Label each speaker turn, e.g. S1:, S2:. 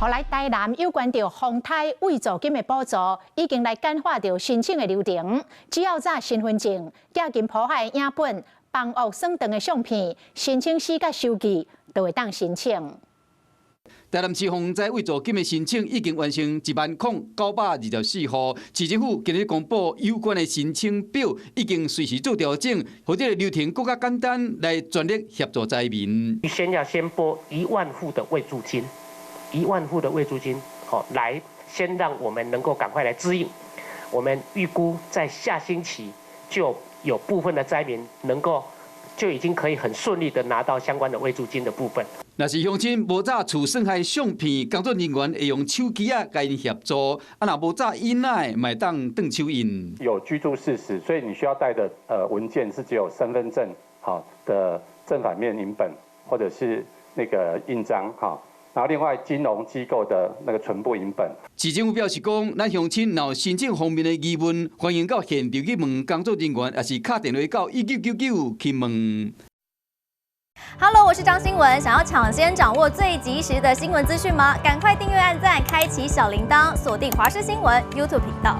S1: 予來台南有關著風颱慰助金的補助，已經來簡化著申請的流程，只要載身份證、寄金簿仔的影本、房屋算帳的相片、申請書佮收據，就會當申請。
S2: 台南市洪災慰助金的申請已經完成10,924戶，市政府今日公布有關的申請表，已經隨時做調整，予這个流程閣較簡單，來全力協助災民。
S3: 先要先撥1萬戶的慰助金，一萬戶的慰助金，好，來先讓我們能夠趕快來支應。我們預估在下星期就有部分的災民能夠就已經可以很順利的拿到相關的慰助金的部分。
S2: 若是鄉親無載厝損害相片，工作人員會用手機仔共𪜶協助。啊，若無載印仔的，嘛會當轉手印。
S4: 有居住事實，所以你需要帶的文件是只有身份證好的正反面影本，或者是那個印章哈。然後另外金融機構的那個存簿影本。
S2: 市政府表示講，咱鄉親若有申請方面的疑問，歡迎到現場去問工作人員，抑是敲電話到1999去問。
S5: Hello，我是張新文。想要搶先掌握最及時的新聞資訊嗎？趕快訂閱、按讚、開啟小鈴鐺，鎖定華視新聞 YouTube 頻道。